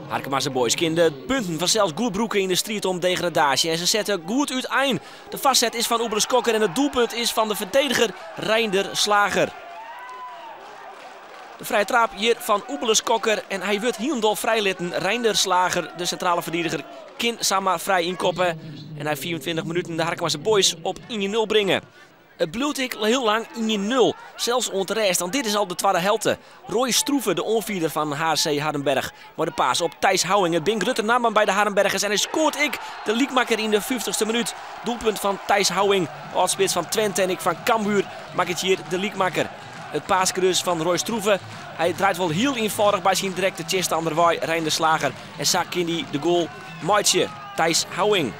Harkemase Boys kin de punten fansels goed brûke yn de striid om degradaasje en se sette goed útein. De foarset is fan Oebele Skokker en it doelpunt is fan de ferdediger Reinder Slager. De frije traap hjir fan Oebele Skokker en hy wurdt hielendal frijlitten. Reinder Slager, de sintrale ferdediger, kin samar frij ynkoppe en nei 25 minuten de Harkemase Boys op 1-0 bringe. It bliuwt ek hiel lang 1-0, sels oant de rêst, want dit is al de twadde helte. Roy Stroeve, de oanfierder fan HC Hardenberg, mei de paas op Thijs Houwing. It binne grutte nammen by de Hardenbergers en hy skoart ek de lykmakker yn de 50ste minút. Doelpunt fan Thijs Houwing, âld-spits fan Twente en ek fan Cambuur, makket hjir de lykmakker. It paaske dus fan Roy Stroeve. Hy draait wol hiel ienfâldich by syn direkte tsjinstanner wei, Reinder Slager. En sa kin hy de goal meitsje, Thijs Houwing.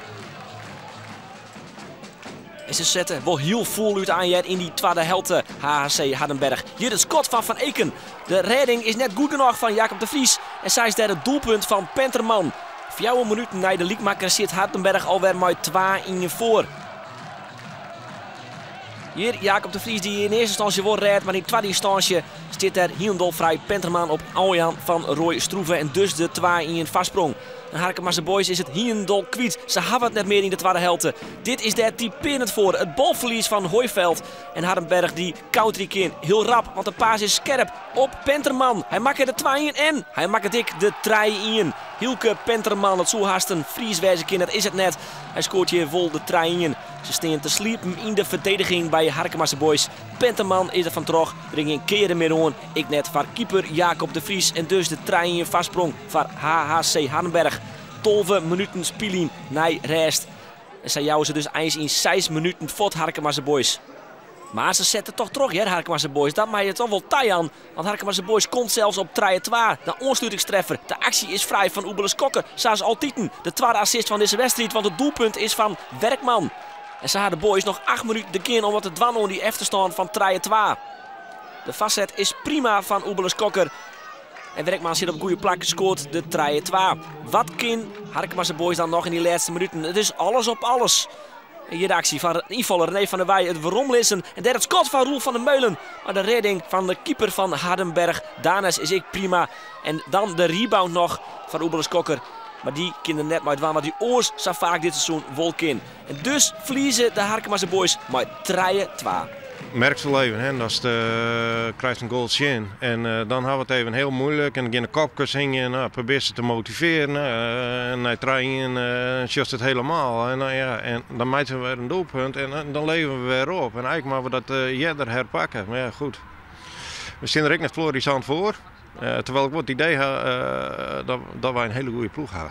En se sette wol hiel fûl útein hjir yn dy twadde helte, HHC Hardenberg. Hjir it skot fan Van Eken. De rêding is net goed genôch fan Jacob de Vries. En sa is der it doelpunt fan Penterman. 4 minuten nei de lykmakker sit Hardenberg alwer mei 2-1 foar. Hjir Jacob de Vries dy't yn earste ynstânsje wol rêdt, mar yn twadde ynstânsje stiet der hielendal frij Penterman op ôfjaan fan Roy Stroeve en dus de 2-1 foarsprong. En Harkemase Boys is it hielendal kwyt. Se hawwe it net mear yn de twadde helte. Dit is dêr typearjend foar. It balferlies fan Hooiveld en Hardenberg dy't counterje kin. Hiel rap, want de paas is skerp op Penterman. Hy makket de 2-1 en hy makket ek de 3-1. Hielke Penterman, dat soe hast in Fries wêze kinne, dat is it net. Hy skoart hjir wol de 3-1. Se stean te sliepen yn de ferdediging by Harkemase Boys. Penterman is der fan troch, der gjin kearen mear oan. Ek net foar keeper Jacob de Vries en dus de 3-1 foarsprong foar HHC Hardenberg. 12 minuten spyljen nei rêst. En sa jouwe se dus eins yn 6 minuten fuort Harkemase Boys. Mar se sette toch troch, hear, Harkemase Boys. Dat mei je toch wol tajaan. Want Harkemase Boys komt sels op 3-2. De oanslutingstreffer. De aksje is frij fan Oebele Skokker. Sa as altiten. De twadde assist fan dizze wedstriid. Want it doelpunt is fan Werkman. En sa ha de Boys noch 8 minuten te gean om wat te dwaan oan dy efterstân fan 3-2. De foarset is prima fan Oebele Skokker. En Werkman sit op goede plak, skoart de 3-2. Wat kin Harkemase Boys dan noch yn dy lêste minuten? It is alles op alles. En hjir de aksje fan ynfaller René van der Weij, it weromlizzen. En dêr it skot fan Roel van der Meulen. Mar de rêding fan de keeper fan Hardenberg, Danes, is ek prima. En dan de rebound noch fan Oebele Skokker. Mar dy kin der net mei dwaan wat hy oars sa faak dit seizoen wol kin. En dus ferlieze de Harkemase Boys mei 3-2. Merkst wol even, hè, datst krijst in goal tsjin en dan ha we it even hiel muoilik en dan gean de kopkes hingjen. Nou, probearst se te motivearjen en nei 3-1 sjochst it helemaal. En, nou ja, en dan meitsje we wer in doelpunt en dan leve we wer op. En eigentlik moatte we dat earder herpakke. Mar ja, goed. We stean der ek net florissant foar. Terwijl ik wol it idee ha dat wy in hiele goede ploech ha.